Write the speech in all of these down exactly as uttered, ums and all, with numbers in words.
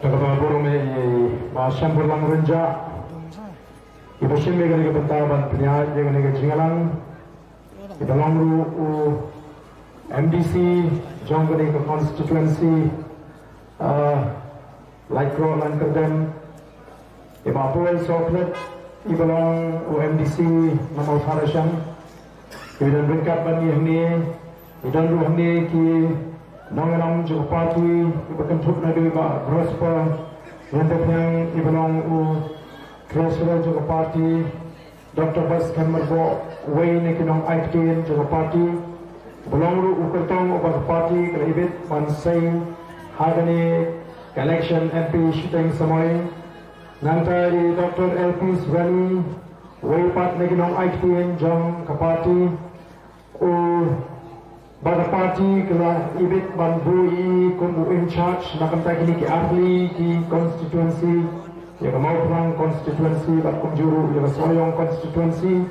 Kaba burom ïa i Bah Shemphorlang Rynjah, iba shim ïa kane ka bynta ban pynïaid ïa kane ka jingïalang. Iba long ruh u M D C jong kane ka constituency, ah, Laitkroh Laitkerdem. I Bah Paul Sohkhlet, iba long u M D C na Mawthadraishan. Iba don ryngkat bad ngi hangne, i don ruh hangne ki nongïalam jong ka party, iba kynthup naduh i Bah Prosper Lyngdohphiang, iba long u treasurer jong ka party, Doctor Batskhem Myrboh, uwei na ki nongai ktien jong ka party, uba long ruh u kyrtong uba ka party ka la ibit ban sei ha kane ka election M P shiteng samoi. Nangta i Doctor Elpis Rani, uwei pat na ki nongai ktien jong ka party, u ba ka party ka la ibit ban buh ïa i kum u in charge na ka bynta kine ki artylli ki constituency, ïa ka Mawphlang constituency bad kumjuh ruh ïa ka Sohiong constituency.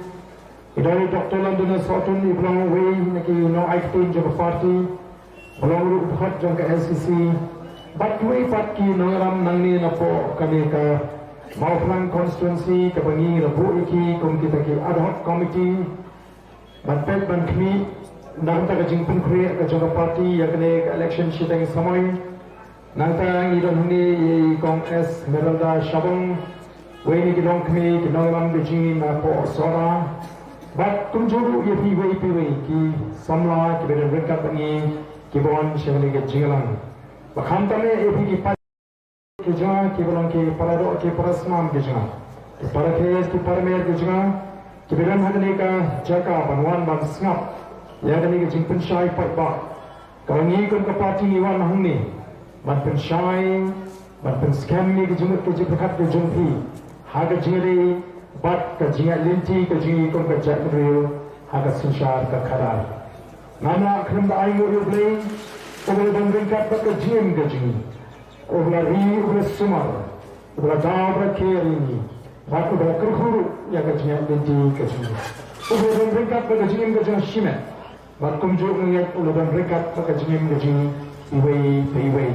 I don i Doctor London Sohtun, iba long uwei na ki nongai ktien jong ka party, uba long ruh u dkhot jong ka S E C, bad kiwei pat ki nongïalam nangne napoh kane ka Mawphlang constituency kaba ngi la buh ïa ki kum kita ki ad hoc committee ban peit ban khmih na ka bynta ka jingpynkhreh ka jong ka party ïa kane ka election shiteng samoi. Nangta ngi don hangne ïa i Kong Esmeralda Shabong, uwei na ki longkmie ki nongïalam ka jong ngi napoh Sohra, bad kumjuh ruh ïa phi iwei pa iwei ki samla kiba don ryngkat bad ngi kiba wan sha kane ka jingïalang. Ba khamtam eh ïa phi ki paid ki jong nga kiba long ki paradoh ki parasnam ki jong nga, ki parakes ki paramer ki jong nga, kiba don ha kane ka jaka ban wan ban sngap ïa kane ka jingpynshai paidbah. Kaba ngi kum ka party ngi wan hangne ban pynshai, ban pynskhem ïa ka jingmut ka jingpyrkhat ka jong phi ha ka jingïadei bad ka jingïaid lynti ka jong ngi kum ka jaitbynriew ha ka synshar ka khadar. Ngam lah khlem da ai nguh ïa U Blei uba la don ryngkat bad ka jingim ka jong ngi, uba la ri, uba la sumar, uba la daw, uba la kyrkhu ïa ngi, bad uba la kyrkhu ruh ïa ka jingïaid lynti ka jong ngi, uba la don ryngkat bad ka jingim ka jong ngi shimet, bad kumjuh nga ngeit u la don ryngkat bad ka jingim ka jong ngi iwei pa iwei.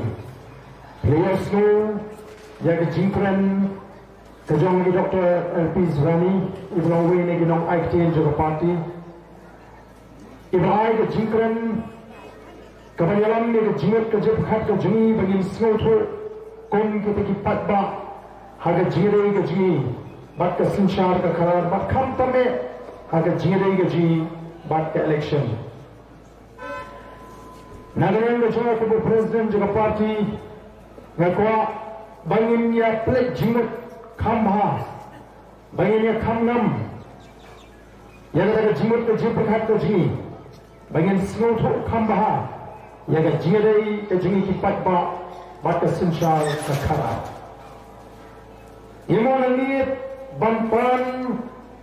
Phi la ïohsngew ïa ka jingkren ka jong i Doctor Elpis Rani, iba long uwei na ki nongai ktien jong ka party, iba ai ka jingkren kaban ïalam ïa ka jingmut ka jingpyrkhat ka jong ngi ba ngin sngewthuh kum kita ki paidbah ha ka jingïadei ka jong ngi bad ka synshar ka khadar, bad khamtam eh ha ka jingïadei ka jong ngi bad ka election. Na ka liang ka jong nga kum u president jong ka party, nga kwah ba ngin ïa pynleit jingmut kham bha, ba ngin ïa kham ngam ïa kata ka jingmut ka jingpyrkhat ka jong ngi, ba ngin sngewthuh kham bha ïa ka jingïadei ka jong ngi ki paidbah bad ka synshar ka khadar. Ngi mon hangne ban pan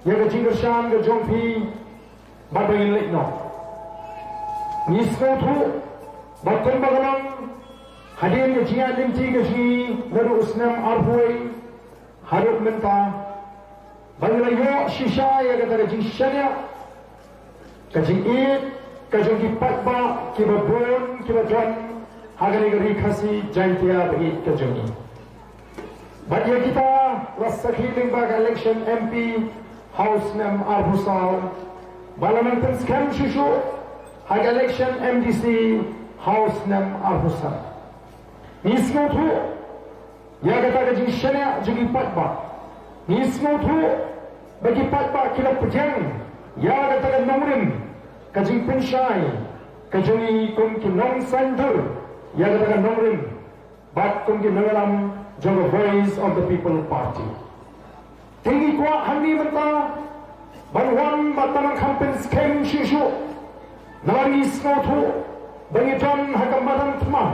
ïa ka jingkyrshan ka jong phi bad ba ngin leit noh. Ngi sngewthuh ba kumba ka long hadien ka jingïaid lynti ka jong ngi naduh u snem arphew wei haduh mynta, ba ngi la ïoh shisha ïa kata ka jingshaniah, ka jingïeit ka jong ki paidbah kiba bun kiba don ha kane ka Ri Khasi Jaiñtia ba ïeit ka jong ngi. Bad ïa kita la sakhi lyngba ka election M P ha u snem arphew saw, ba la nang pynskhem shuh shuh ha ka election M D C ha u snem arphew san. Ngi sngewthuh ïa kata ka jingshaniah jong ki paidbah. Ngi sngewthuh ba ki paidbah ki la pdiang ïa kata ka nongrim, ka jingpynshai ka jong ngi kum ki nongsaiñdur ïa kata ka nongrim bad kum ki nongïalam jong ka Voice of the People Party. Te ngi kwah hangne mynta ban wan bad ban nang kham pynskhem shuh shuh, namar ngi sngewthuh ba ngi don ha ka madan thma.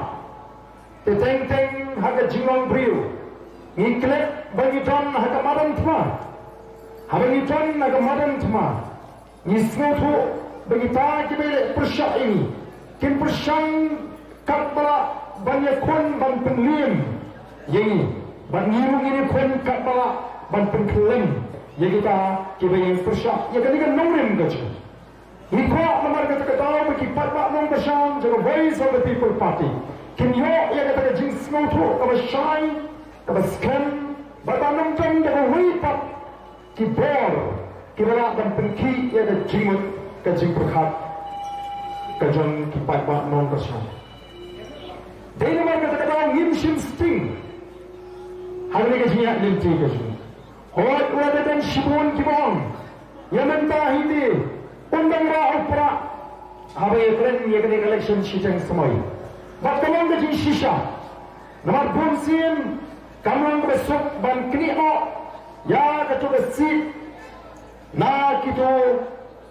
Te teng teng ha ka jinglong briew ngi klet ba ngi don ha ka madan thma. Haba ngi don ha ka madan thma, ngi sngewthuh ba kita kiba ïaleh pyrshah ïa ngi kin pyrshang katba lah ban ïakhun ban pynliem ïa ngi, bad ngi ruh ngin ïakhun katba lah ban pynkhyllem ïa kita kiba ïeng pyrshah ïa kane ka nongrim ka jong ngi. Ngi kwah namar kata ka daw ba ki paidbah nongkyrshan jong ka Voice of the People Party Kin ïoh ïa kata ka jingsngewthuh kaba shai, kaba skhem, bad ban ym don da kawei pat ki bor kiba lah ban pynkhih ïa ka jingmut ka jingpyrkhat ka jong ki paidbah nongkyrshan. Dei namar kata ka daw ngim shim sting ha kane ka jingïaid lynti ka jong ngi. Hooid, u la dei ban shibun kiba ong, ïa mynta hi te un dang rah u prah haba ïakren ïa kane ka election shiteng samoi. Bad ka long ka jingshisha. Namar bun sien kam long kaba suk ban knieh noh ïa kato ka seat na kito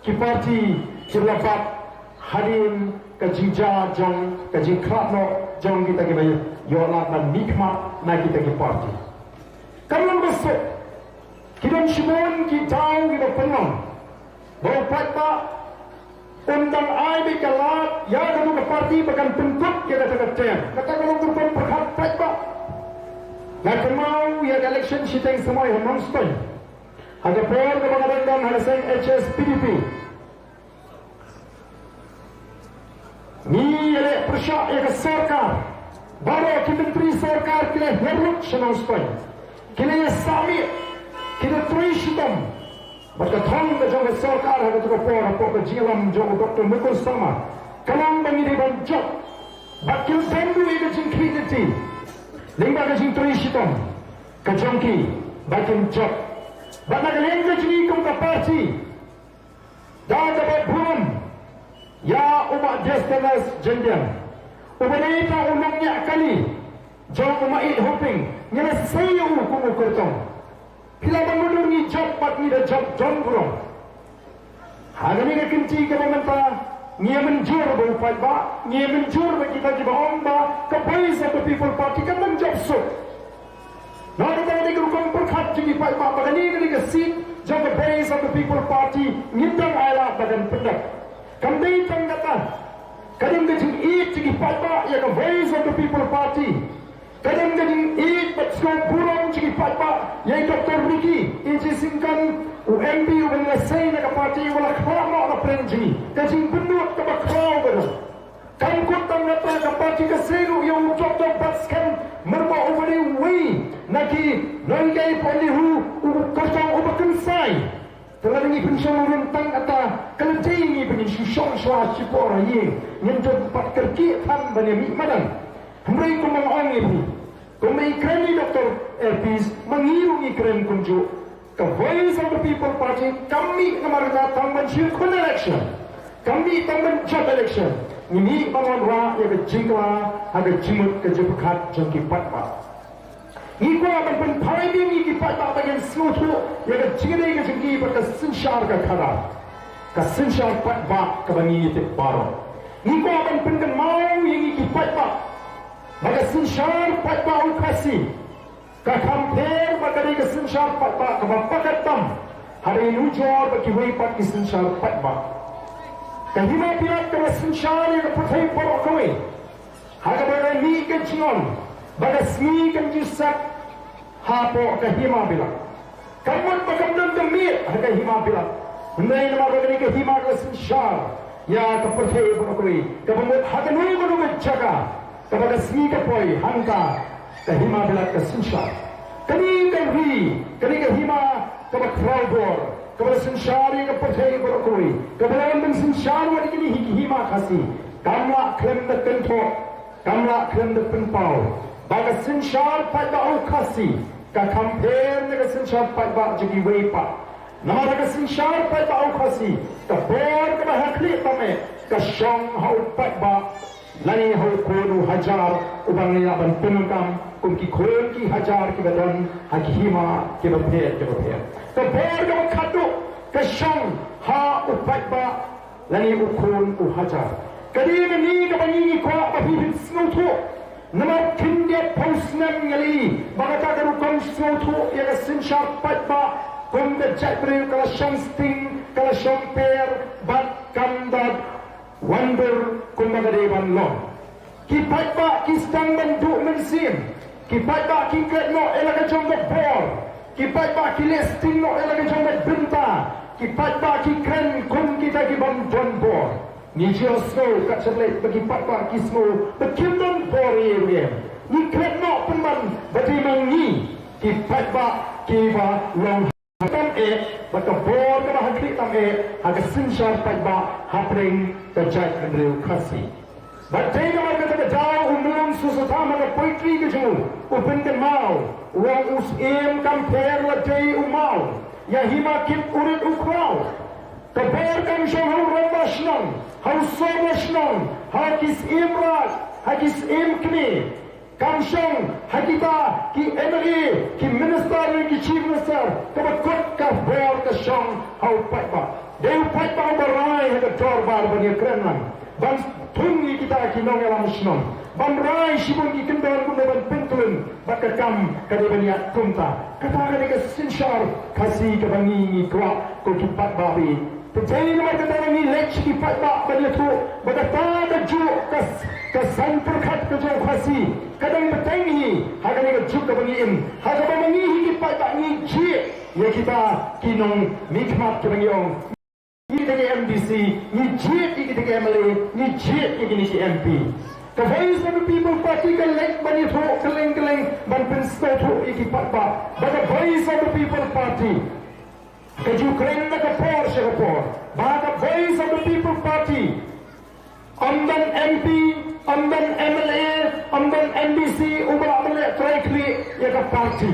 ki party kiba la bat hadien ka jingjia jong ka jingkhlad noh jong kita kiba ïoh lad ban mihkhmat na kita ki party. Kam long kaba suk. Ki don shibun ki daw kiba pynlong ba u paidbah un dang ai beit ka lad ïa kano ka party ba kan pynkut ïa kata ka term. Kata ka long ka rukom pyrkhat paidbah. Nga kynmaw ïa ka election shiteng samoi ha Nongstoiñ, ha ka por kaba nga dang don ha ka seng H S P D P. Ngi ïaleh pyrshah ïa ka sorkar. Baroh ki myntri sorkar ki la hiar lut sha Nongstoiñ. Ki la ïasah miet, ki la trei shitom. Bad ka thong ka jong ka sorkar ha kata ka por hapoh ka jingïalam jong u Doctor Mukul Sangma ka long ba ngi dei ban jop. Bad ki la don ruh ïa ka jingkhih lynti lyngba ka jingtrei shitom ka jong ki ba kin jop. Bad na ka liang ka jong ngi kum ka party, da kaba burom ïa u Bah Diogenes Jengdiang, uba dei tang u nongñiah kali jong u Maieit Hoping, ngi la sei ïa u kum u kyrtong. Phi lah ban mutdur ngi jop bad ngi da jop don burom. Ha kane ka kynti kaba mynta ngi ïa mynjur ba u paidbah, ngi ïa mynjur ba kita kiba ong ba ka Voice of the People Party kan nang jop suk. Namar kata ka dei ka rukom pyrkhat jong ki paidbah ba kane ka dei ka seat jong ka Voice of the People Party ngim dang ai lad ba kan pyndep. Kam dei tang kata, ka don ka jingïeit jong ki paidbah ïa ka Voice of the People Party. Ka don ka jingïeit bad sngewburom jong ki paidbah ïa i Doctor Ricky A J Syngkon, u M P uba ngi la sei na ka party, uba la khlad noh na pdeng jong ngi. Ka jingpynlut kaba khraw ka don. Kam kut tang kata, ka party ka sei ruh ïa u Doctor Batskhem Myrboh uba dei uwei na ki nonghikai pdeng NEHU, u kyrtong uba kynsai. Te lada ngi pynshong nongrim tang kata, ka la dei ngi ba ngin shu shong shuwa shipor ha ïing, ngin don pat kyrkieh than ban ïa mih madan. Hynrei kumba nga ong ïa phi, kumba i kren i Doctor Earpiece, ma ngi ruh ngi kren kumjuh. Ka Voice of the People Party kam mih namar kata tang ban shu khun election. Kam mih tang ban jop election. Ngi mih ban wanrah ïa ka jingkylla ha ka jingmut ka jingpyrkhat jong ki paidbah. Ngi kwah ban pynphai biang ïa ki paidbah ba ngin sngewthuh ïa ka jingïadei ka jong ki bad ka synshar ka khadar. Ka synshar paidbah kaba ngi ïatip baroh. Ngi kwah ban pynkynmaw ïa ngi ki paidbah ba ka synshar paidbah u Khasi ka kham pher bad ka dei ka synshar paidbah kaba pakat tam haba ïanujor bad kiwei pat ki synshar paidbah. Ka Hima Bilat kaba synshar ïa ka pyrthei baroh kawei, ha kaba la mih ka jingong ba ka sngi kan ju sep hapoh ka Hima Bilat. Ka mut ba kam don ka miet ha ka Hima Bilat, hynrei namar ba kane ka hima ka la synshar ïa ka pyrthei baroh kawei, kaba mut ha kano kano ka jaka kaba ka sngi ka poi, hangta ka Hima Bilat ka synshar. Kane ka ri, kane ka hima kaba khraw bor, kaba la synshar ïa ka pyrthei baroh kawei, kaba la wan ban synshar wat ïa kine hi ki hima Khasi, kam lah khlem da kynthoh, kam lah khlem da pynpaw ba ka synshar paidbah u Khasi ka kham pher na ka synshar paidbah jong kiwei pat. Namar ka synshar paidbah u Khasi, ka bor kaba ha khlieh tam eh ka shong ha u paidbah, lane ha u khun u hajar uba ngi lah ban pyndonkam kum ki khun ki hajar kiba don ha ki hima kiba pher kiba pher. Ka bor kaba khatduh ka shong ha u paidbah lane u khun u hajar. Ka dei kane kaba ngi ngi kwah ba phi phin sngewthuh. Namar khyndiat phew snem nga la ïohi ba kata ka rukom sngewthuh ïa ka synshar paidbah kum ka jaitbynriew ka la shong sting, ka la shong per bad kam da wandur kumba ka dei ban long. Ki paidbah ki sdang ban duh mynsiem. Ki paidbah ki klet noh ïa la ka jong ka bor. Ki paidbah ki leh sting noh ïa la ka jong ka bynta. Ki paidbah ki kren kum kita ki bym don bor. Ngi ju sngew kat sha leit ba ki paidbah ki sngew ba kim don bor ïa u em. Ngi klet noh pynban ba dei ma ngi ki paidbah kiba long tam eh, ba ka bor kaba ha khlieh tam eh ha ka synshar paidbah hapdeng ka jaitbynriew Khasi. Ba dei namar kata ka daw u Mlung Susatham ha ka poetry ka jong u u pynkynmaw, u ong u syiem kam pher la dei u maw, ïa hima kit u rit u khraw. Ka bor kam shong ha u rangbah shnong, ha u sorwa shnong, ha ki syiem raid, ha ki syiem kmie. Kam shong ha kita ki M L A, ki minister ne ki chief minister, kaba kut ka bor ka shong ha u paidbah. Dei u paidbah uba rai ha ka dorbar ban ïakren lang, ban thung ïa kita ki nongïalam shnong, ban rai shibun ki kyndon kumno ban pyntlun, bad ka kam ka dei ban ïaid kumta. Kata ka dei ka synshar Khasi kaba ngi ngi kwah ko ki paidbah ba ïeit. Te dei namar kata ba ngi leit sha ki paidbah ban ïathuh ba kata ka juk ka s-, ka saiñ pyrkhat ka jong u Khasi ka dang bteng hi ha kane ka juk kaba ngi im, ha kaba ma ngi hi ki paidbah ngi jied ïa kita ki nongmihkhmat kiba ngi ong. Ngi kita ki M D C, ngi jied ïa kita ki M L A, ngi jied ïa kine ki M P. Ka Voice of the People Party ka leit ban ïathuh kylleng kylleng ban pynsngewthuh ïa ki paidbah ba ka Voice of the People Party ka ju kren na ka por sha ka por ba ka Voice of the People Party ym don M P, ym don M L A, ym don M D C uba lah ban leh trai khlieh ïa ka party.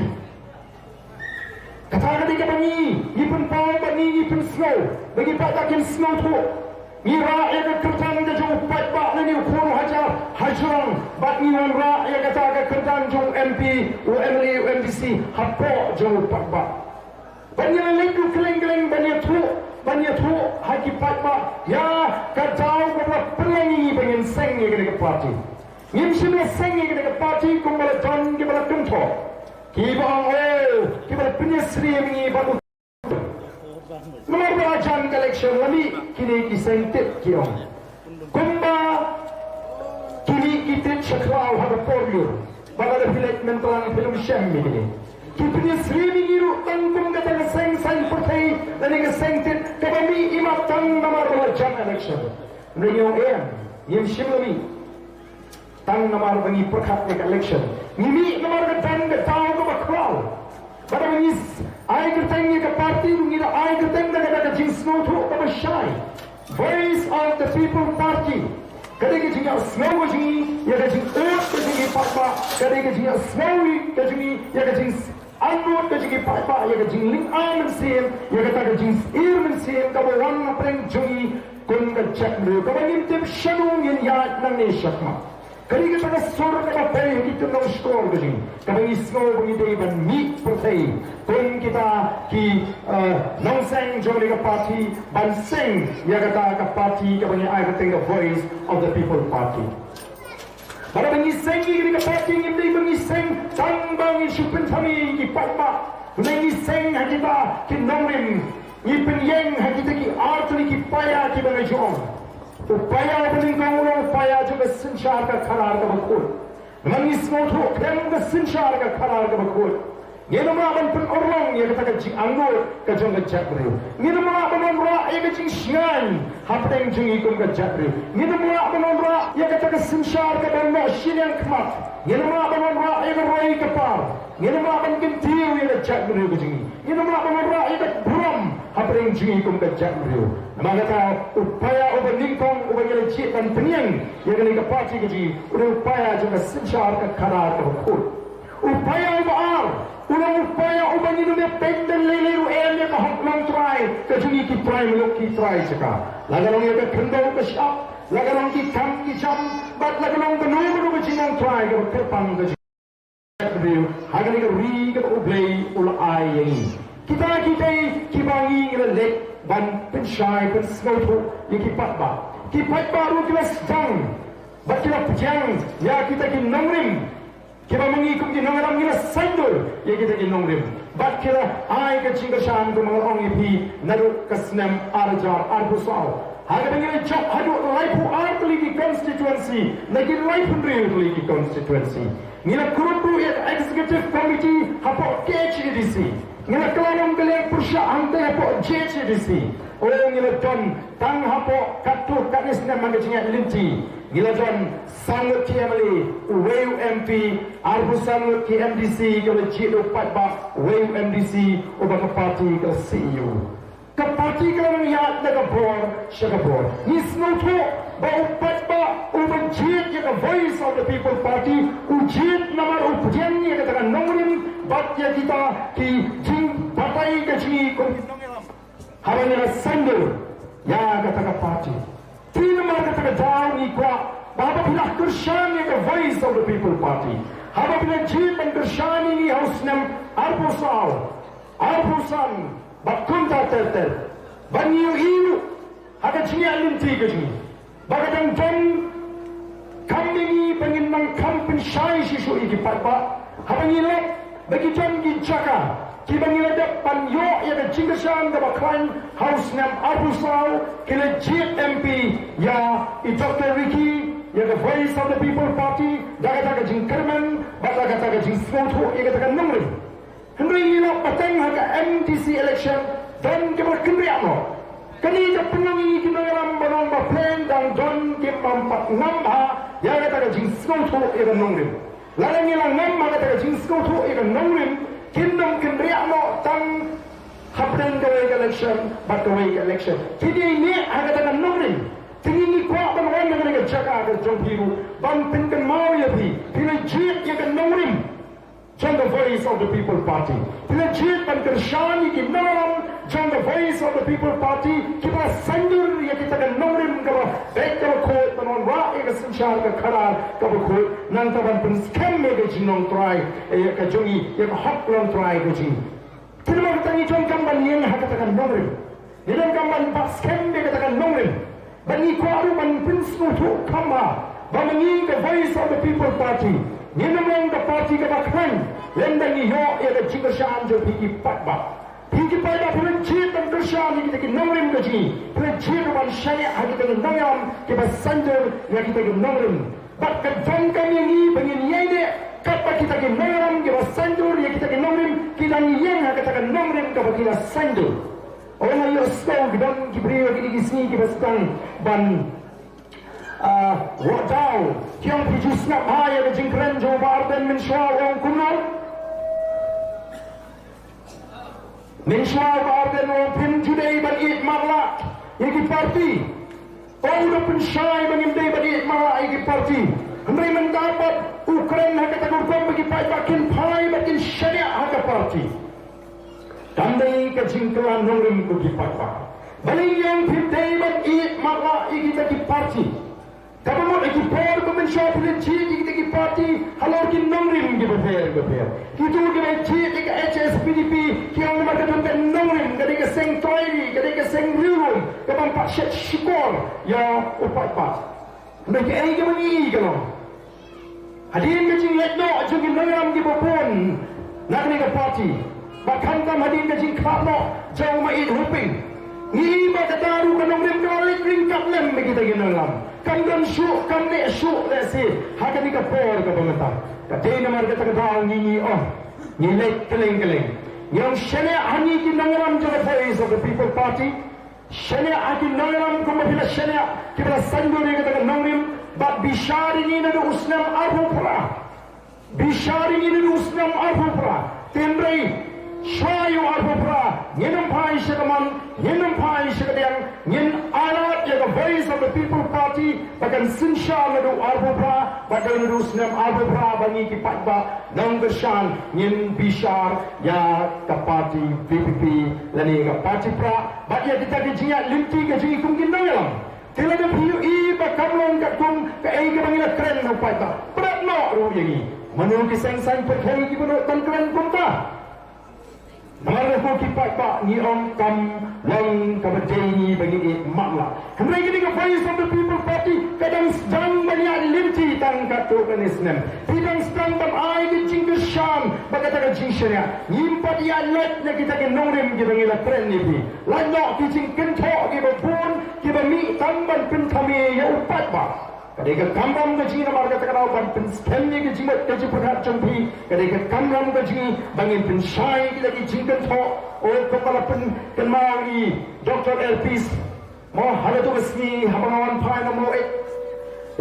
Kata ka dei kaba ngi ngi pynpaw bad ngi ngi pynsngew ba ngi paidbah kin sngewthuh. Ngi rah ïa ka kyrdan ka jong u paidbah lane u khun u hajar ha jrong, bad ngi wanrah ïa kata ka kyrdan jong u M P, u M L A, u M D C hapoh jong u paidbah. Ban ïa leit u kylleng kylleng ban ïathuh, ban ïathuh ha ki paidbah ïa ka daw kaba la pynlong ïa ngi ba ngin seng ïa kane ka party. Ngim shym la seng ïa kane ka party kumba la don kiba la kynthoh, kiba ong, oh, kiba la pynïasyriem ïa ngi bad u. Namar ba la jan ka election la mih kine ki seng tit ki ong kumba kine ki tit sha khlaw ha ka por lyiur. Ba lada phi leit Myntrang phin ym shem ïa kine. Ki pynïasyriem ïa ngi ruh tang kum kata ka seng saiñ pyrthei lane ka seng tit kaba mih imat tang namar ba la jan election. Hynrei ngi ong em, ngim shym la mih tang namar ba ngi pyrkhat ïa ka election. Ngi mih namar ka don ka daw kaba khraw. Bad haba ngi ai kyrteng ïa ka party ruh ngi da ai kyrteng da ka, da ka jingsngewthuh kaba shai. Voice of the People Party. Ka dei ka jingïasngew ka jong ngi ïa ka jingud ka jong ngi paidbah. Ka dei ka jingïasngew ka jong ngi ïa ka jingangnud ka jong ngi paidbah, ïa ka jinglynga mynsiem, ïa kata ka jingsyier mynsiem kaba wan hapdeng jong ngi kum ka jaitbynriew, kaba ngim tip shano ngin ïaid nangne shakhmat. Ka dei kata ka sur kaba poi ha ki kyndong shkor ka jong ngi, kaba ngi sngew ba ngi dei ban mih pyrthei kum kita ki, eh, nongseng jong kane ka party, ban seng ïa kata ka party kaba ngi ai kyrteng ka Voice of the People Party. Bad haba ngi seng ïa kane ka party ngim dei ba ngi seng tang ba ngin shu pynthame ïa ki paidbah. Hynrei ngi seng ha kita ki nongrim, ngi pynïeng ha kita ki artylli ki paia kiba ngi ju ong. U paia uba nyngkong u long u paia jong ka synshar ka khadar kaba khuid. Namar ngi sngewthuh khlem ka synshar ka khadar kaba khuid, ngin ym lah ban pynurlong ïa kata ka jingangnud ka jong ka jaitbynriew. Ngin ym lah ban wanrah ïa ka jingshngaiñ hapdeng jong ngi kum ka jaitbynriew. Ngin ym lah ban wanrah ïa kata ka synshar kaba noh shiliang khmat. Ngin ym lah ban wanrah ïa ka roi ka par. Ngin ym lah ban kyntiew ïa ka jaitbynriew ka jong ngi. Ngin ym lah ban wanrah ïa ka burom hapdeng jong ngi kum ka jaitbynriew. Namar kata u paia uba nyngkong uba ngi la jied ban pynïeng ïa kane ka party ka jong ngi u dei u paia jong ka synshar ka khadar kaba khuid. U paia uba ar u long u paia uba ngin ym ïa peit lei lei ruh em ïa ka hok longtrai ka jong ngi ki trai muluk ki trai jaka. La ka long ïa ka khyndew ka shyiap, la ka long ki kam ki jam, bad la ka long kano kano ka jinglong trai kaba kyrpang ka jong ngi ha kane ka ri kaba U Blei u la ai ïa ngi. Kita ki dei kiba ngi ngi la leit ban pynshai pynsngewthuh ïa ki paidbah. Ki paidbah ruh ki la sdang bad ki la pdiang ïa kita ki nongrim. Kiba ma ngi kum ki nongïalam ngi la saiñdur ïa kita ki nongrim bad ki la ai ka jingkyrshan kumba nga la ong ïa phi naduh ka snem ar hajar arphew saw. Ha kaba ngi la jop haduh laiphew ar tylli ki constituency na ki laiphew hynriew tylli ki constituency. Ngi la kurup ruh ïa ka executive committee hapoh K H A D C. Ngi la kylla long ka liang pyrshah hangta hapoh J H A D C. O, ngi la don tang hapoh katto katne snem ha ka jingïaid lynti. Ngi la don saw ngut ki M L A, uwei u M P, arphew san ngut ki M D C, ka la jied u paidbah, uwei u M D C, uba ka party ka la siew. Ka party ka la nang ïaid na ka bor sha ka bor. Ngi sngewthuh ba u paidbah uba jied ïa ka Voice of the People Party, u jied namar u pdiang ïa kata ka nongrim bad ïa kita ki jingbatai ka jong ngi kum ki nongïalam. Haba ngi la saiñdur ïa kata ka party. Te namar kata ka daw ngi kwah ba haba phi la kyrshan ïa ka Voice of the People Party, haba phi la jied ban kyrshan ïa ngi ha u snem arphew saw, arphew san bad kumta ter ter, ba ngi ïohi ruh ha ka jingïaid lynti ka jong ngi ba ka dang don kam ïa ngi ba ngin nang kham pynshai shuh shuh ïa ki paidbah. Haba ngi lap ba ki don ki jaka kiba ngi la dep ban ïoh ïa ka jingkyrshan kaba khlaiñ ha u snem arphew saw, ki la jied M P ïa i Doctor Ricky, ïa ka Voice of the People Party, da kata ka jingkyrmen bad da kata ka jingsngewthuh ïa kata ka nongrim. Hynrei ngi la pateng ha ka M D C election, don kiba kynriah noh. Kane ka pynlong ïa ngi ki nongïalam ba nong ba pleng, dang don kiba ym pat ngam bha ïa kata ka jingsngewthuh ïa ka nongrim. Lada ngi la ngam ha kata ka jingsngewthuh ïa ka nongrim, kin ym kynriah noh tang hapdeng kawei ka election bad kawei ka election. Kin ïaineh ha kata ka nongrim. Te ngi ngi kwah ban wan na kane ka jaka ka jong phi ruh ban pynkynmaw ïa phi, phi la jied ïa ka nongrim jong ka Voice of the People Party. Phi la jied ban kyrshan ïa ki nongïalam jong ka Voice of the People Party kiba la saiñdur ïa kita ka nongrim kaba beit kaba khuid ban wanrah ïa ka synshar ka khadar kaba khuid, nangta ban pynskhem ïa ka jinglong trai, ïa ka jong ngi, ïa ka hok long trai ka jong ngi. Te namar kata ngi donkam ban ïeng ha kata ka nongrim. Ngi donkam ban bat skhem ïa kata ka nongrim. Bad ngi kwah ruh ban pynsngewthuh kham bha ba ma ngi ka Voice of the People Party ngin ym long ka party kaba khlaiñ lymda ngi ïoh ïa ka jingkyrshan jong phi ki paidbah. Phi ki paidbah phi la jied ban kyrshan ïa kita ki nongrim ka jong ngi. Phi la jied ruh ban shaniah ha kita ki nongïalam kiba saiñdur ïa kita ki nongrim. Bad ka donkam ïa ngi ba ngin ïaineh katba kita ki nongïalam kiba saiñdur ïa kita ki nongrim ki dang ïeng ha kata ka nongrim kaba ki la saiñdur. Ong ïa u sngewthuh ki don ki briew ha kine ki sngi kiba sdang ban, ah, wad daw. Ki ong phi ju sngap bha ïa ka jingkren jong u Bah Ardent mynshuwa, u ong kumno? Mynshuwa u Bah Ardent u ong phim ju dei ban ïeit matlah ïa ki party. U ong u da pynshai ba ngim dei ban ïeit matlah ïa ki party. Hynrei mynta pat u kren ha kata ka rukom ba ki paidbah kin phai bad kin shaniah ha ka party. Kam dei ka jingkylla nongrim ko ki paidbah. Balei ngi ong phim dei ban ïeit matlah ïa kita ki party? Kaba mut ha ki por ba mynshuwa phi la jied ïa kita ki party halor ki nongrim kiba pher bapher. Kito kiba jied ïa ka H S P D P ki ong namar ka don ka nongrim, ka dei ka seng trai ri, ka dei ka seng riewlum kaba ym pat shet shukor ïa u paidbah. Hynrei kaei kaba ngi i ka long, hadien ka jingleit noh jong ki nongïalam kiba bun na kane ka party, bad khamtam hadien ka jingkhlad noh jong u Maieit Hoping, ngi i ba kata ruh ka nongrim ka la leit ryngkat lem bad kita ki nongïalam. Kam don shuh, kam neh shuh lehse ha kane ka por kaba mynta. Ka dei namar kata ka daw ngi ngi ong, ngi leit kylleng kylleng, ngi ong shaniah ha ngi ki nongïalam jong ka Voice of the People Party. Shaniah ha ki nongïalam kumba phi la shaniah kiba la saiñdur ïa kata ka nongrim, bad bishar ïa ngi naduh u snem arphew phra. Bishar ïa ngi naduh u snem arphew phra. Hynrei shuwa ïa u arphew phra ngin ym phai sha ka mon, ngin ym phai sha ka diang, ngin ailad ïa ka Voice of the People Party ba kan synshar naduh u arphew phra, bad dei naduh u snem arphew phra ba ngi ki paidbah nongkyrshan ngin bishar ïa ka party V P P lane ka party prah bad ïa kita ki jingïaid lynti ka jong ngi kum ki nongïalam. Te lada phi ïohi ba kam long katkum kaei kaba ngi la kren ha u paidbah, pyndonkam noh ruh ïa ngi. Mano ki seng saiñ pyrthei kiba nud ban kren kumta? Namar ko ki paidbah ngi ong kam long kaba dei ngi ba ngi ïeit matlah. Hynrei kane ka Voice of the People Party ka dang sdang ban ïaid lynti tang katto katne snem. Phi dang sdang ban ai ka jingkyrshan bad kata ka jingshaniah. Ngim pat ïaid lait na kita ki nongrim kiba ngi la kren ïa phi. Lait noh ki jingkynthoh kiba bun kiba mih tang ban pynthame ïa u paidbah. Ka dei ka kamram ka jong ngi namar kata ka daw ban pynskhem ïa ka jingmut ka jingpyrkhat jong phi. Ka dei ka kamram ka jong ngi ba ngin pynshai ïa kita ki jingkynthoh. O, kumba la pynkynmaw i Doctor Elpis, mo, ha katu ka sngi haba nga wan phai na Maweit,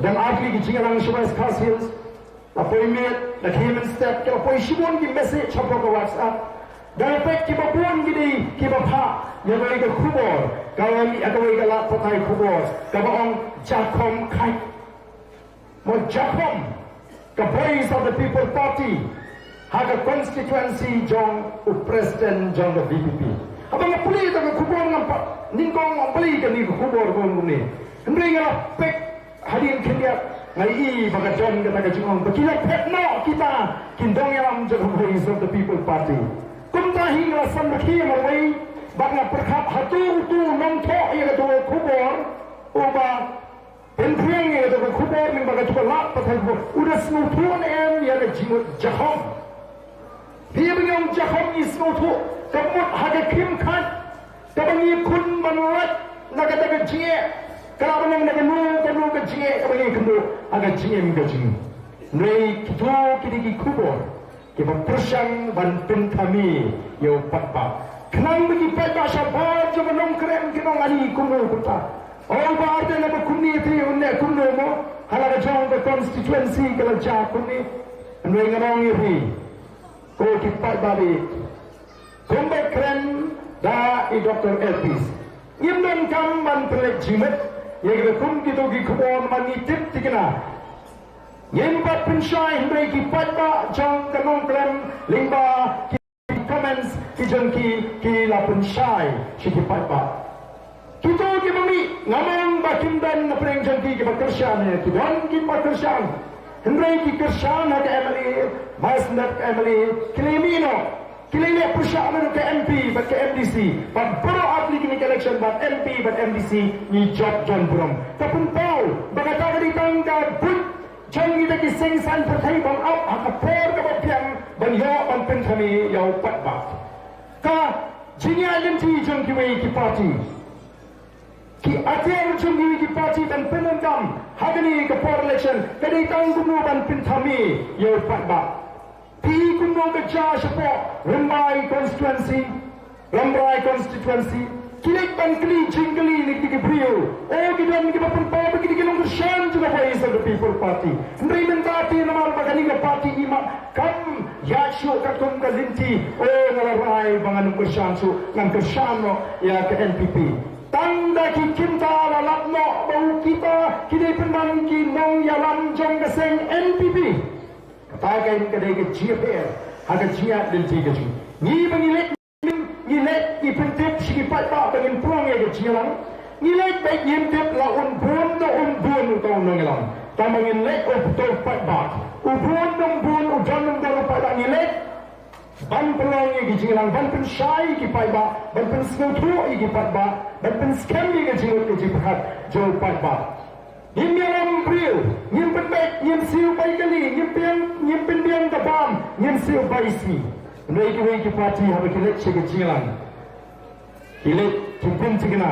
dang ar tylli ki jingïalang sha West Khasi Hills. La poi miet, la khie mynstep, ki la poi shibun ki message hapoh ka WhatsApp. Da la peit kiba bun ki dei kiba phah ïa kawei ka khubor, kawei, ïa kawei ka lad pathai khubor kaba ong Jakhom Khaid. Mo, Jakhom, ka Voice of the People Party ha ka constituency jong u president jong ka V P P. Haba nga pule ïa ka khubor ngam pat nyngkong, ngam pule ïa kane ka khubor kumne. Hynrei nga la peit hadien khyndiat, nga ïohi ba ka don kata ka jingong ba ki la phet noh kita ki nongïalam jong ka Voice of the People Party. Kumta hi nga la san ba ki marwei, bad nga pyrkhat hato uto u nongthoh ïa kato ka khubor, uba pynphriang ïa kato ka khubor lyngba kato ka lad pathai khubor, u da sngewthuh ne em ïa ka jingmut Jakhom. Phi, ba ngi ong Jakhom ngi sngewthuh ka mut ha ka khim khat kaba ngi khun ban lait na kata ka jingeh, ka la ban long na kano kano ka jingeh kaba ngi kynduh ha ka jingim ka jong ngi. Hynrei kito ki dei ki khubor kiba pyrshang ban pynthame ïa u paidbah. Khnang ba ki paidbah shabar jong ka Nongkrem kin ong, ani kumno kumta. O, u Bah Ardent haba kumne te un leh kumno mo, ha la ka jong ka constituency ka la jia kumne. Hynrei ngan ong ïa phi, ko ki paidbah, kumba kren da i Doctor Elpis, ngim donkam ban pynleit jingmut ïa kiba kum kito ki khubor namar ngi tip thikna. Ngim pat pynshai, hynrei ki paidbah jong ka Nongkrem lyngba ki comments ki jong ki, ki la pynshai sha ki paidbah. Kito kiba mih, ngam ong ba kim don na pdeng jong ki kiba kyrshan, ki don kiba kyrshan. Hynrei ki kyrshan ha ka M L A, ba sngewdon ka M L A, ki la mih noh. Ki la leh pyrshah na ka M P bad ka M D C, bad baroh ar tylli kine ki election bad M P bad M D C ngi jop jan burom. Ka pynpaw ba kata ka dei tang ka buit jong kita ki seng saiñ pyrthei ban ap ha ka por kaba biang ban ïoh ban pynthame ïa u paidbah. Ka jingïaid lynti jong kiwei ki party, ki atiar jong kiwei ki party ban pyndonkam ha kane ka por election ka dei tang kumno ban pynthame ïa u paidbah. Phi, kumno ka jia shapoh Rymbai constituency, Rambrai constituency. Ki leit ban kylli jingkylli na kita ki briew. O, ki don kiba pynpaw ba kita ki nongkyrshan jong ka Voice of the People Party. Hynrei mynta te namar ba kane ka party i mad kam ïaid shuh katkum ka lynti. O, nga la rai ba ngan ym kyrshan shuh, ngan kyrshan noh ïa ka N P P. Tang da ki kynta la lap noh ba u kita ki dei pynban ki nongïalam jong ka seng N P P. Kata ka, ka dei ka jingïapher ha ka jingïaid lynti ka jong ngi. Ngi ba ngi leit, ngi leit ngi pyntip sha ki paidbah ba ngin pynlong ïa ka jingïalang. Ngi leit bad ngim tip la un bun ne um bun uto u nongïalam. Tangba ngin leit, uto u paidbah, u bun ne um bun, u don ne um don u paidbah, ngi leit ban pynlong ïa ka jingïalang, ban pynshai ïa ki paidbah, ban pynsngewthuh ïa ki paidbah, ban pynskhem ïa ka jingmut ka jingpyrkhat jong u paidbah. Ngim ïalam briew, ngim pynbeit, ngim siew bai kali, ngim pyn, ngim pynbiang ka bam, ngim siew bai sngi. Hynrei kiwei ki party haba ki leit sha ka jingïalang, ki leit ki pynthikna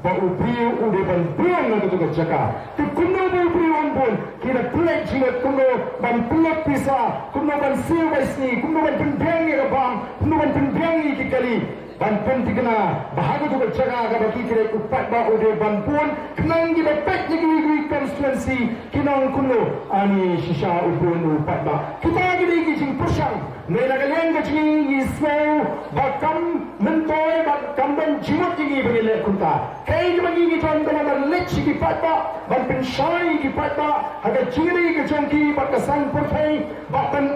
ba u briew u dei ban bun na kato ka jaka. Te kumno ba u briew un bun? Ki da pynleit jingmut kumno ban pynlut pisa, kumno ban siew bai sngi, kumno ban pynbiang ïa ka bam, kumno ban pynbiang ïa ki kali. Ban pynthikna ba ha kato ka jaka kaba ki kren u paidbah u dei ban bun, khnang kiba peit na kiwei kiwei constituency kin ong kumno, ani shisha u bun u paidbah. Kita ki dei ki jingpyrshang. Hynrei na ka liang ka jong ngi, ngi sngew ba kam myntoi bad kam don jingmut ïa ngi ba ngin leh kumta. Kaei kaba ngi ngi don ka long ban leit sha ki paidbah, ban pynshai ïa ki paidbah ha ka jingïadei ka jong ki bad ka saiñ pyrthei, bad ban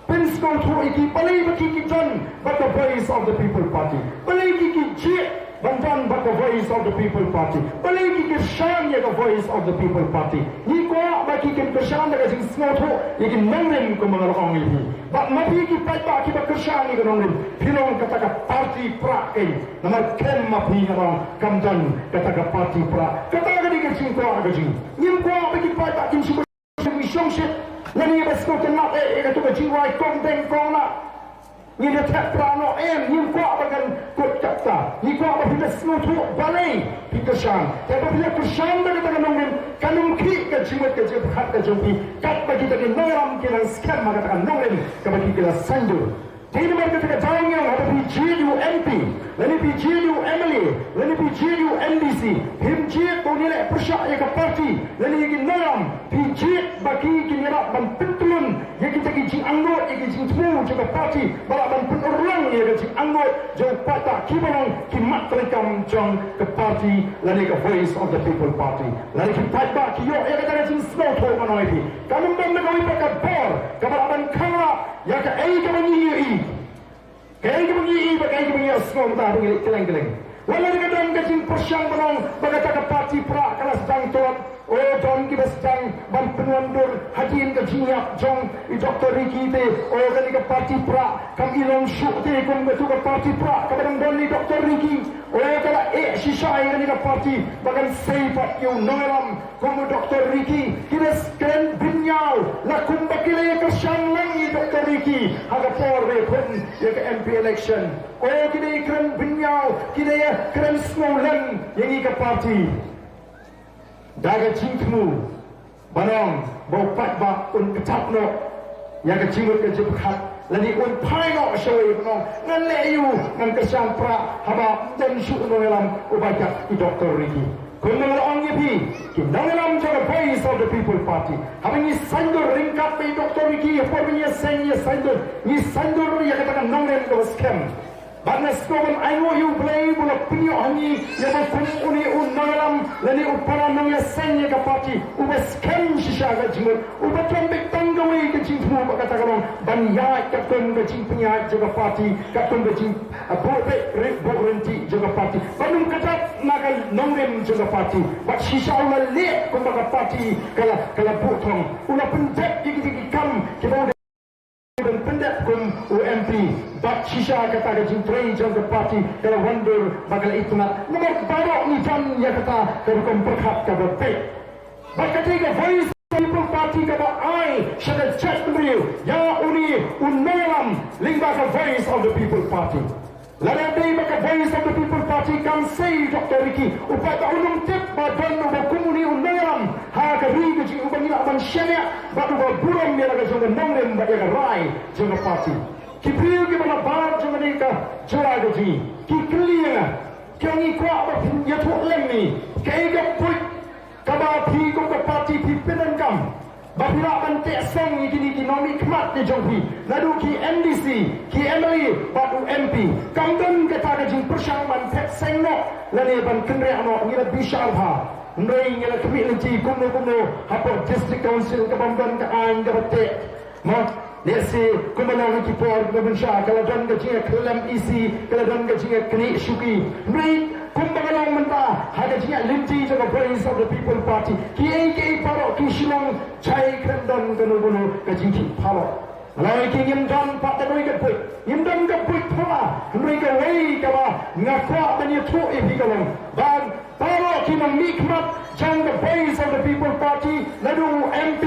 pynsngewthuh ïa ki, balei ba ki ki don bad ka Voice of the People Party, balei ki ki jied ban don bad ka Voice of the People Party, balei ki ki kyrshan ïa ka Voice of the People Party. Ngi kwah ba ki kin kyrshan da ka jingsngewthuh ïa ki nongrim kumba nga la ong ïa phi. Bad ma phi ki paidbah kiba kyrshan ïa ki nongrim, phi long kata ka party prah keiñ. Namar khlem ma phi nga ong kam don kata ka party prah. Kata ka dei ka jingkwah ka jong ngi. Ngim kwah ba ki paidbah kin shu ngi shongshit lane ba sngewtynnat eh ïa kato ka jingrwai kong deng kong nah. Ngi da thep pra noh em, ngi kwah ba kan kut kapta. Ngi kwah ba phi da sngewthuh balei phi kyrshan. Te ba phi da kyrshan da kata ka nongrim, kan ym khih ka jingmut ka jingpyrkhat ka jong phi. Katba kita ki nongïalam ki nang skhem ha kata ka nongrim kaba ki la saiñdur. Te namar kata ka daw ngi ong, haba phi jied ïa u M P, lane phi jied ïa u M L A, lane phi jied ïa u M D C, phim jied ba un ïaleh pyrshah ïa ka party lane ïa ki nongïalam, phi jied ba ki kin ïarap ban pyntlun ïa kita ki jingangnud, ïa ki jingthmu jong ka party, ba lah ban pynurlong ïa ka jingangnud jong u paidbah, kiba long ki mat treikam jong ka party lane ka Voice of the People Party. Lane ki paidbah ki ïoh ïa kata ka jingsngewthuh, ma ong ïa phi. Kam don kawei pat ka bor kaba lah ban khanglad ïa kaei kaba ngi ïohi. Kaei kaba ngi ïohi bad kaei kaba ngi ïohsngew mynta, ba ngi leit kylleng kylleng. Wat la ka don ka jingpyrshang ban ong ba kata ka party Prah ka la sdang tlot. O, don kiba sdang ban pynwandur hadien ka jingïap jong i Doctor Ricky te. O, kane ka party Prah kam i long shuh te kum katu ka party Prah kaba dang don i Doctor Ricky. O, ka la eh shisha ïa kane ka party ba kan sei pat ïa u nongïalam kum u Doctor Ricky. Ki da kren bynñiaw la kumba ki la ïa kyrshan lang ïa u Doctor Ricky ha ka por ba ïakhun ïa ka M P election. O, ki da ïa kren bynñiaw, ki da ïa kren sngewlem ïa ngi ka party. Da ka jingthmu ban ong ba u paidbah un ktah noh ïa ka jingmut ka jingpyrkhat, lane un phai noh shawei ban ong ngan leh aïu, ngan kyrshan Prah haba ym don shuh u nongïalam uba ïap i Doctor Ricky. Kumba nga la ong ïa phi, ki nongïalam jong ka Voice of the People Party, haba ngi saiñdur ryngkat bad i Doctor Ricky, ha por ba ngi ïaseng, ngi ïasaiñdur, ngi saiñdur ïa kata ka nongrim kaba skhem. Bad nga sngewbha ban ainguh ïa U Blei ba u la pynïoh ha ngi ïa uba kum une u nongïalam lane u para nongïaseng ïa ka party uba skhem shisha ka jingmut, uba khlem beit tang kawei ka jingthmu ba kata ka long ban ïaid katkum ka jingpynïaid jong ka party, katkum ka jing, ah, buh beit, buh ryntih jong ka party, ban ym kdap na ka nongrim jong ka party. Bad shisha u la leh kumba ka party ka la, ka la buh thong. U la pyndep ïa kita ki kam kiba u dei ban pyndep kum u M P. Bad shisha kata ka jingtrei jong ka party ka la wandur ba ka la itynnad. Namar baroh ngi don ïa kata ka rukom pyrkhat kaba beit. Bad kata ka Voice of the People Party kaba ai sha ka jaitbynriew ïa une u nongïalam lyngba ka Voice of the People Party. Lada dei ba ka Voice of the People Party kam sei Doctor Ricky, u paidbah un ym tip ba don uba kum une u nongïalam ha ka ri ka jong u uba ngi lah ban shaniah bad uba burom ïa la ka jong ka nongrim bad ïa ka rai jong ka party. Ki briew kiba nabar jong kane ka jylla ka jong ngi ki kylli ïa nga, ki ong ngi kwah ba phin ïathuh lem ïa ngi kaei ka buit kaba phi kum ka party phi pyndonkam ba phi lah ban teh song ïa kine ki nongmihkhmat ki jong phi, naduh ki M D C, ki M L A bad u M P. Kam don kata ka jingpyrshang ban phet seng noh lane ban kynriah noh. Ngi la bishar bha, hynrei ngi la khmih lynti kumno kumno hapoh District Council kaba ym don ka aiñ kaba teh. Mo, lehse kumba long ha ki por kiba mynsha ka la don ka jingïakhlem isi, ka la don ka jingïaknieh shuki. Hynrei kumba ka long mynta ha ka jingïalynti jong ka Voice of the People Party, kiei kiei baroh ki shu long jai, khlem don kano kano ka jingkhih phalot. Nga la ong ïa ki, ngim don pat da kawei ka buit, ngim don ka buit phala. Hynrei kawei kaba nga kwah ban ïathuh ïa phi ka long ba baroh ki nongmihkhmat jong ka Voice of the People Party, naduh u M P,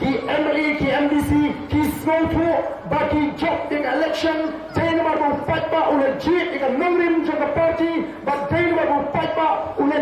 ki M L A, ki M D C, ki sngewthuh ba ki jop ïa ka election dei namar ba u paidbah u la jied ïa ka nongrim jong ka party, bad dei namar ba u paidbah u la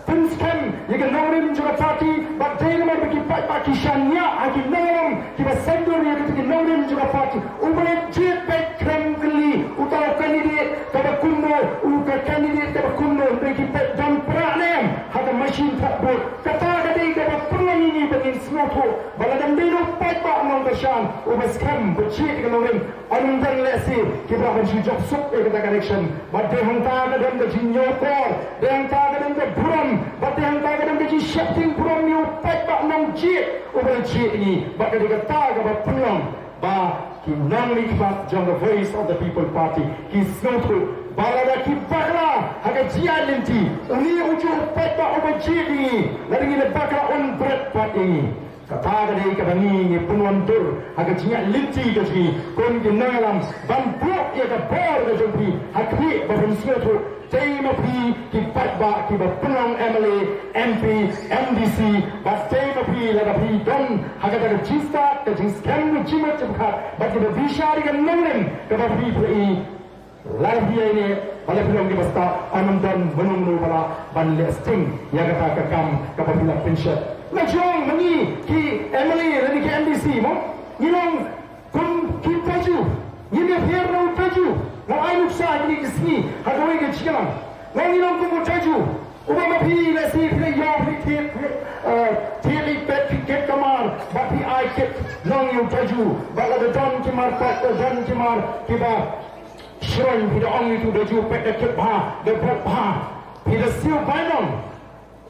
pynskhem ïa ka nongrim jong ka party, bad dei namar ba ki paidbah ki shaniah ha ki nongrim kiba saiñdur ïa kita ki nongrim jong ka party. Uba la jied beit khlem kylli uta u candidate kaba kumno, u ka candidate kaba kumno, hynrei ki peit don Prah ne em ha ka machine thep vote. Kata ka dei kaba pynlong ïa ngi ba ngin sngewthuh ba lada ym dei na u paidbah nongkyrshan uba skhem ba jied ïa ka nongrim, ym don lehse kiba lah ban shu jop suk ïa kata ka election. Bad dei hangta ka don ka jingñiewkor, dei hangta ka don ka burom, bad dei hangta ka don ka jingsheptieng burom ïa u paidbah nongjied uba la jied ïa ngi. Bad ka dei kata kaba pynlong ba ki nongmihkhmat jong ka Voice of the People Party ki sngewthuh ba lada ki bakla ha ka jingïaid lynti, une u juh u paidbah uba jied ïa ngi, lada ngi la bakla un bret pat ïa ngi. Kata ka dei kaba ngi ngi pynwandur ha ka jingïaid lynti ka jong ngi kum ki nongïalam ban buh ïa ka bor ka jong phi ha khlieh ba phin sngewthuh. Dei ma phi ki paidbah kiba pynlong M L A, M P, M D C, bad dei ma phi lada phi don ha kata ka jingstad ka jingskhem ka jingmut jingpyrkhat bad kiba bishar ïa ka nongrim kaba phi phi Lada phi ïa ine, ba la phi long kiba stad, ym don mano mano ba lah ban leh sting ïa kata ka kam kaba phi la pynshet. La jong ma ngi ki M L A lane ki M D C mo, ngi long kum ki Taju, ngim ïapher na u Taju. Nga ai nuksa kine ki sngi ha kawei ka jingïalang. Nga ngi long kum u Taju. Uba ma phi lehse phi la ïoh phi thied, phi, eh, thied i pet phi kit ka mar, bad phi ai kit long ïa u Taju, bad lada don ki mar pet, lada don ki mar kiba Shrong phi da ong ïa u Taju peit da kit bha, da buh bha. Phi da siew bainong.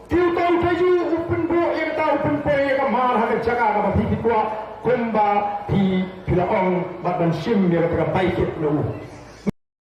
Te uta u Taju u pynbuh ïa kata, u pynpoi ïa ka mar ha ka jaka kaba phi phi kwah, kumba phi phi la ong bad ban shim ïa kata ka bai kit na u.